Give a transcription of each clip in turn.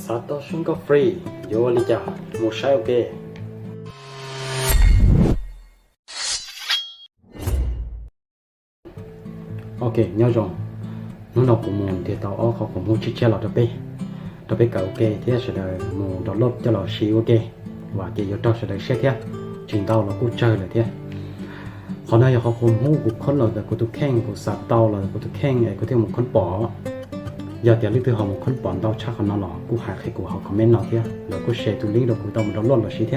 ສາວຕໍ່ຊຸງເກົ່າຟຣີ ໂຍລິຈາ ໝູ່ໃຊ້ໂອເຄ. ໂອເຄ ຍອດຈອງ ໜູ່ນອກ ກູມູນ ເທເຕົາ ອອກ ຂໍຄວາມຮູ້ ເຊຍ ເຊຍ ລອດ ເຕີເປ ເຕີເປ ກາ ໂອເຄ ເທ ສະເດີ ໝູ່ ດາວໂຫຼດ ຈະຫຼໍ ຊີ ໂອເຄ ວາ ເກ ໂຍ ເຕົາ ສະເດີ ເຊຍ ເທ ຈິງ ເຕົາ ລາ ກູ ເຈີ ເລີ ເທ ຂໍນາຍ ຢາກ ຂໍຄວາມຮູ້ ກູ ຄົນ ລາ ແຕ່ ກູ ຕຸແຂ່ງ ກູ ສາເຕົາ ລາ ແຕ່ ກູ ຕຸແຂ່ງ ເອ ກູ ເທ ໝູ່ ຄົນ ປອ ຢາກ ເຕີ ຫຼື ເຕີ ຫອ ໝູ່ ຄົນ ປອນ ເຕົາ ຊາ ຂອງ ນອ ຫຼໍ ກູ ຫາ ໃຄ ກູ ຫາ ຄອມເມັນ ເນາະ ເທ ລາ ກູ ເຊຍ ຕູ ລິ້ງ ດອກ ກູ ເຕົາ ໝູ່ ດາວໂຫຼດ ລາ ຊີ ເທ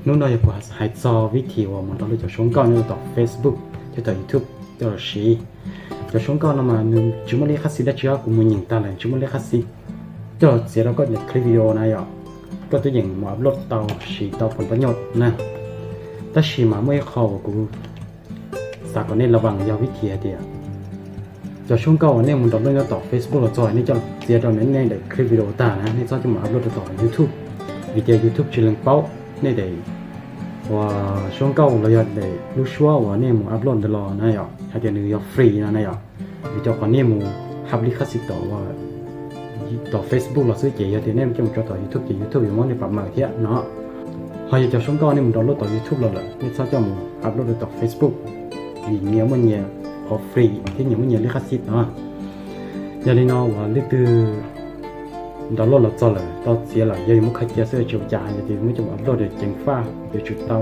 ໜູ່ນ້ອຍ ຢາກ ກູ ຫາ ໃຫ້ ຈອດ ວິທີ ວ່າ ໝູ່ ດາວໂຫຼດ ຈອກ ຊ່ອງ ເກົ້າ ນີ້ ຕໍ່ ເຟສບຸກ ຈາກ ຢູທູບ ຈາກ ຊີ ຈາກ ຊ່ອງ ເກົ້າ ນຳມາ ໜຶ່ງ ຈະໝົດ ລິຂະສິດ ໄດ້ ເຈົ້າ ກູ ໝູ່ ຍິງ ຕາ ແລະ ຈະໝົດ ລິຂະສິດ ຈະເສຍ ລາວ ກໍ ຄລິບ ວິດີໂອ ນະ ເຍາະ ກໍ ຕົວຢ່າງ ໝູ່ ອັບໂຫຼດ ເຕົາ ສີ ເຕົາ ຜົນປະໂຫຍດ ນະ ແຕ່ ຊີ ມາ ເມື່ອ ຂໍ ກູ ສາ ກໍ ເນ ລະວັງ ຢາ ວິທີ ເດ ຈາກ ຊ່ອງ ເກົ້າ ອັນ ນີ້ ມັນ ດາວໂຫຼດ ຕໍ່ ເຟສບຸກ ລາວ ຈອຍ ນີ້ ເຈົ້າ ເສຍ ດອນ ແມ່ນ ໃນ ຄລິບ ວິດີໂອ ຕາ ນະ ນີ້ ເຈົ້າ ຈະ ໝູ່ ອັບໂຫຼດ ຕໍ່ ຢູທູບ ວິດີໂອ ຢູທູບ ຈະ ເລີງ ເປົ້າ ນີ້ ເດ ວ່າ ຊ່ອງ ເກົ້າ ລາວ ຢາກ ໄດ້ ຮູ້ ຊວ ວ່າ ນີ້ ໝູ່ ອັບໂຫຼດ ຕະຫຼອດ ນະ ເຍາະ ຫາ ເດ ໜຶ່ງ ຢາ ຟຣີ ນະ ນະ ເຍາະ ວິດີໂອ ຂອງ ນີ້ ໝູ່ ຮັບ ລິຂະສິດ ຕໍ່ ວ່າ ຕໍ່ ເຟສບຸກ ລາວ ຊື້ ເຈ ຢາ ເດ ນີ້ ມັນ ຈະ ມາ ຈອດ ຕໍ່ ຢູທູບ ເຈ ຢູທູບ ຢູ່ ໝໍ ນີ້ ປັບ ມາ ເທ ເນາະ ເຮົາ ຢາກ ຈາກ ຊ່ອງ ເກົ້າ ນີ້ ມັນ ດາວໂຫຼດ ຕໍ່ ຢູທູບ ລາວ ເລີຍ ນີ້ ເຈົ້າ ຈະ ໝູ່ ອັບໂຫຼດ ຕໍ່ ເຟສບຸກ ຍິງ ເງືອ ໝົດ ເງືອ ຂໍ ຟຣີ ທີ່ ຍັງ ໝົດ ເງືອ ລິຂະສິດ ເນາະ ຢ່າ ນີ້ ເນາະ ວ່າ ຫຼື ຄື ດາວໂຫຼດ ລາວ ຈອຍ ເລີຍ ຕໍ່ ເສຍ ລະ ຢາ ມີ ຄາເຈຍ ເສີ ເຈີ ຈາ ຢາ ມີ ຈະ ມາ ອັບໂຫຼດ ເດ ເຈັງ ຟ້າ ເດ ຈຸດ ເຕົາ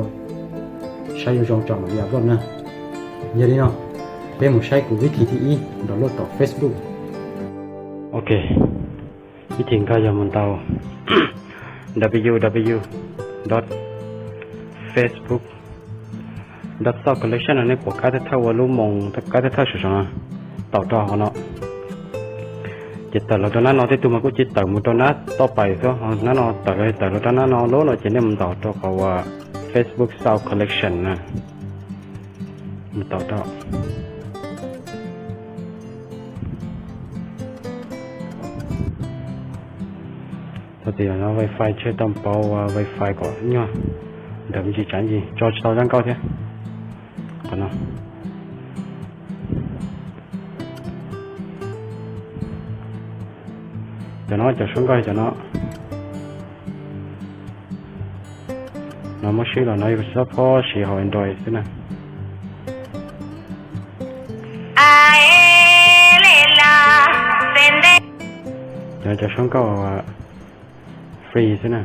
ໃຊ້ ຢູ່ ຊ່ອງ ຈອມ ອັບໂຫຼດ ນະ ຢ່າ ນີ້ ເນາະ ເປັນ ໝູ່ ໃຊ້ ກູ ວິທີ ທີ່ ອີ ດາວໂຫຼດ ຕໍ່ ເຟສບຸກ ໂອເຄ ວິທີ ກາ ຢາ ໝູ່ ເຕົາ ດັບເບິນຢູ ດັບເບິນຢູ ດອດ ເຟສບຸກ ດອດ ຊາວ ຄອນເນັກຊັນ ອັນ ນີ້ ໂປຣແກຣມ ເທົ່າ ວ່າ ລູກ ມອງ ກາ ເທົ່າ ສອງ ເຕົາ ຕໍ່ ເນາະ ເຈັດ ເຕີ ລາວ ຕອນ ນັ້ນ ເນາະ ທີ່ ຕູ ມາ ກູ ເຈັດ ເຕີ ໝູ່ ຕອນ ນັ້ນ ຕໍ່ໄປ ເນາະ ນັ້ນ ເນາະ ເຕີ ເຕີ ລາວ ຕອນ ນັ້ນ ເນາະ ໂລ ເນາະ ເຈັດ ນີ້ ມັນ ເຕົາ ຕໍ່ ເຂົາ ວ່າ ເຟສບຸກ ຊາວ ຄອນເນັກຊັນ ນະ ມັນ ເຕົາ ຕໍ່ ພໍດີ ເນາະ ວາຍຟາຍ ເຊີ ຕາມ ເປົາ ວ່າ ວາຍຟາຍ ກໍ ເນາະ ເດີມ ຈີ ຈານ ຈີ ຈອ ຈອ ຈານ ເກົ່າ ເທ ກໍ ເນາະ ຈະ ເນາະ ຈາກ ຊ່ອງ ເກົ້າ ຈະ ເນາະ ເນາະ ມາ ຊີ ລະ ເນາະ ຢູ່ ຊັບພອດ ຊີ ຂອງ ແອນດຣອຍ ຊີ້ ນະ ຈະ ຈາກ ຊ່ອງ ເກົ້າ ວ່າ ຟຣີ ຊີ້ ນະ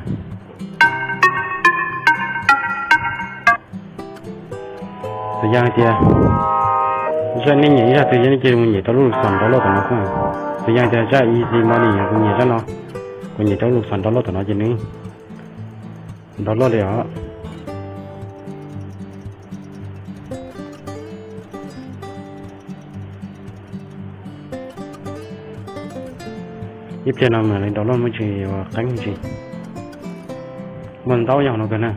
ຕົວຢ່າງ ເຕຍ ຈະ ນີ້ ນີ້ ຕົວຢ່າງ ນີ້ ຈະ ມັນ ນີ້ ຕະລຸ ສອນ ຕະລຸ ກັນ ເນາະ ຕົວຢ່າງ ເຕຍ ຈະ ອີຊີ ມາ ນີ້ ກູ ນີ້ ຈະ ເນາະ ກູ ນີ້ ຕະລຸ ສອນ ຕະລຸ ຕົວ ເນາະ ຈະ ນີ້ ດາວໂຫຼດ ເລີຍ ເນາະ ອີ ເປັນ ນຳ ເລີຍ ດາວໂຫຼດ ມັນ ຈະ ວ່າ ແຂງ ຈິງ ມັນ ເຕົາ ຍາວ ເນາະ ກັນ ນະ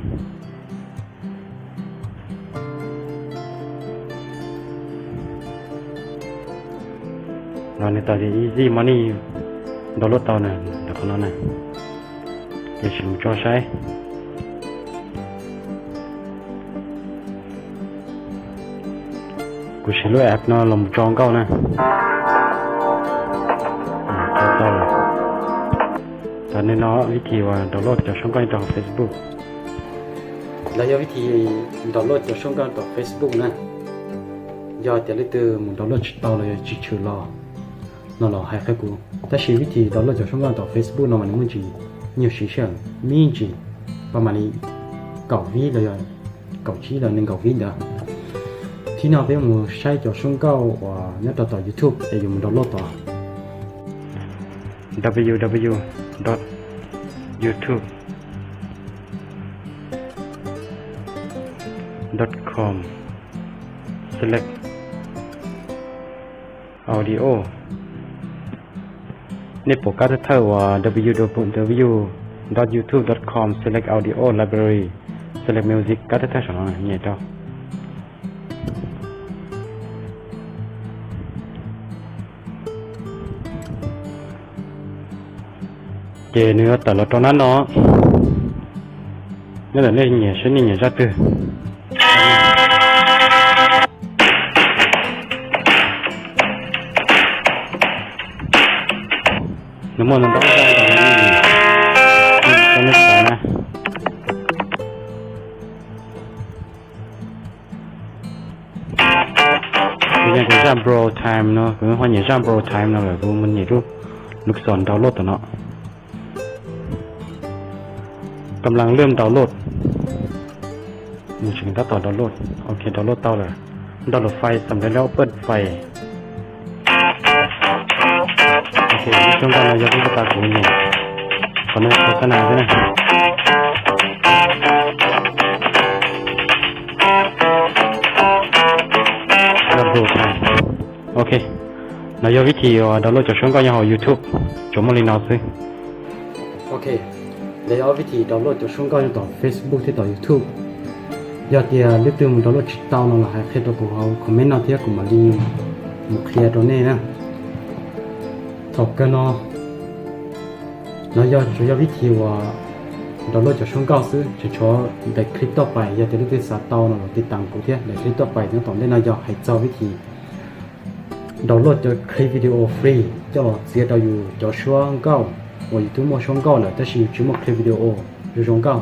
ລະ ໃນ ຕອນ ທີ່ ອີຊີ ມາ ນີ້ ດາວໂຫຼດ ເຕົາ ນະ ດຽວ ຂ້າງ ນອກ ນະ ເດ ຊິ ມາ ຈອ ໃຊ້ ກູ ຊິ ໂຫຼດ ແອັບ ເນາະ ລະ ມາ ຈອ ເກົ່າ ນະ ອາ ເຂົ້າ ເຂົ້າ ລະ ຕອນ ນີ້ ເນາະ ວິທີ ວ່າ ດາວໂຫຼດ ຈາກ ຊ່ອງ ເກົ້າ ຕໍ່ ເຟສບຸກ ລະ ຍາ ວິທີ ດາວໂຫຼດ ຈາກ ຊ່ອງ ເກົ້າ ຕໍ່ ເຟສບຸກ ນະ ຍາ ເຕຍ ຫຼື ເຕີ ໝູ່ ດາວໂຫຼດ ເຕົາ ລະ ຍາ ຈິ ເຊີ ລອ ເນາະ ລະ ໃຫ້ ໃຫ້ ກູ ແຕ່ ຊີ ວິທີ ດາວໂຫຼດ ຈາກ ຊ່ອງ ເກົ້າ ຕໍ່ ເຟສບຸກ ເນາະ ມັນ ມັນ ຈີ ນິວ ຊີ ເຊີ ມີ ຈີ ປະມານ ນີ້ ເກົ້າ ວິ ລະ ເກົ້າ ຈີ ລະ ໜຶ່ງ ເກົ້າ ວິ ເດີ ທີ່ ເນາະ ເປັນ ໝູ່ ໃຊ້ ຈາກ ຊ່ອງ ເກົ້າ ວ່າ ຍາ ຕໍ່ ຕໍ່ ຢູທູບ ເອ ຢູ່ ມາ ດາວໂຫຼດ ຕໍ່ ດັບເບິນຢູ ດັບເບິນຢູ ດອດ ຢູທູບ ດອດ ຄອມ ສະເລັກ ອາວດິໂອ ເນັດໂປຣແກຣມ ເທົ່າ ວ່າ ດັບເບິນຢູ ດັບເບິນຢູ ດອດ ຢູທູບ ດອດ ຄອມ ສະເລັກ ອາວດິໂອ ໄລບຣາຣີ ສະເລັກ ມິວຊິກ ກາ ເທົ່າ ສອງ ເນາະ ເນາະ ເຈ ເນື້ອ ແຕ່ລະ ຕອນ ນັ້ນ ເນາະ ນັ້ນ ແຫຼະ ເນຍ ເນຍ ຊະ ເນຍ ເນຍ ຈະ ຕື່ ນ້ຳມັນ ມັນ ຕ້ອງ ໃສ່ ຕອນ ນີ້ ຍາມໂບຣທາມເນາະ ຄືຮອດຍາມໂບຣທາມເນາະ ແບບມັນມີຮູບລູກສອນດາວໂຫຼດຕົວເນາະ ກຳລັງເລີ່ມດາວໂຫຼດ ນີ້ຊິເປັນຂັ້ນຕອນດາວໂຫຼດ ໂອເຄ ດາວໂຫຼດເຕົາແລ້ວ ດາວໂຫຼດໄຟລ໌ສຳເລັດແລ້ວ ເປີດໄຟລ໌ ໂອເຄ ຊ່ວງກ່ອນເນາະ ຢ່າເພິ່ງຕາກູນີ້ ຂໍໃນໂຄສະນາດ້ວຍນະ ດາວໂຫຼດໄຟລ໌ ໂອເຄ ລະຍອດວິທີດາວໂຫຼດຈາກຊ່ວງເກົ່າຍັງເອົາຢູທູບ ຈົບໝົດເລີຍເນາະ ໂອເຄ ລະຍອດວິທີດາວໂຫຼດຈາກຊ່ວງເກົ່າຍັງຕໍ່ເຟສບຸກທີ່ຕໍ່ຢູທູບ ຍອດທີ່ລຶກຕື່ມດາວໂຫຼດຊິເຕົາເນາະ ລະໃຫ້ເຄດຕໍ່ກູເອົາຄອມເມັນເນາະ ທີ່ກູມາລີມາເຄຍໂຕນີ້ນະ ຖອກເກີນເນາະ ລະຍອດ ລະຍອດວິທີວ່າດາວໂຫຼດຈາກຊ່ວງເກົ່າຊື່ ຈະຊອໄດ້ຄລິບຕໍ່ໄປ ຍາດທີ່ລຶກຕື່ມສາເຕົາເນາະ ຕິດຕາມກູເທຍ ໄດ້ຄລິບຕໍ່ໄປ ຍັງຕ້ອງໄດ້ນະ ຍອດໃຫ້ເຈົ້າວິທີ ດາວໂຫຼດຈາກຄລິບວິດີໂອຟຣີ ເຈົ້າເສຍດາວຢູ່ຈາກຊ່ວງເກົ່າ ວ່າຢູທູບໝົດຊ່ວງເກົ່າແລ້ວ ແຕ່ຊິຢູ່ຈະໝົດຄລິບວິດີໂອຢູ່ຊ່ວງເກົ່າ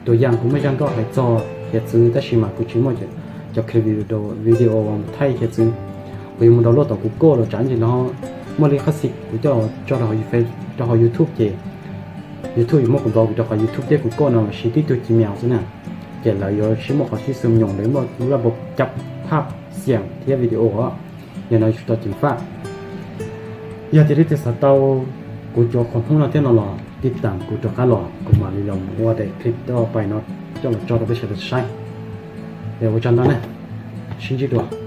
ຕົວຢ່າງກູເມື່ອຊ່ອງເກົ່າໃຫ້ເຈົ້າເຮັດຊື່ ແຕ່ຊິມາກູຊິໝົດຈາກຄລິບວິດີໂອ ວິດີໂອວ່າໄທເຮັດຊື່ ກູຍັງບໍ່ດາວໂຫຼດຕໍ່ກູໂກ້ແລ້ວຈານຊິເນາະ ໝົດລິຂະສິດ ກູເຈົ້າເຈົ້າດາວເຟສ ດາວຢູທູບເຈ ຢູທູບໝົດກູບອກດາວຢູທູບເຈ ກູໂກ້ເນາະ ຊິຕິດຕົວຈີເມວຊັ້ນນະ ເຈ ລະຍອດຊິໝົດເຂົາຊິເສີມຍົງເລີຍ ໝົດລະບົບຈັບພາບສຽງເທຍວິດີໂອເນາະ ຢ່າງນ້ອຍສຸດຕໍ່ຈິງຟ້າ ຍາດທີ່ລິດຕິດສາເຕົາ ກູຈອກຄວາມຮູ້ນອກເທື່ອນອລອ ຕິດຕາມກູຕົວການລອ ກູມາລີລອມວ່າໄດ້ຄລິບຕໍ່ໄປເນາະ ເຈົ້າລະຈອດເອົາໄປໃຊ້ໄດ້ໃຊ້ ແລ້ວບໍ່ຈັນດານະ ຊິຈິຕົວ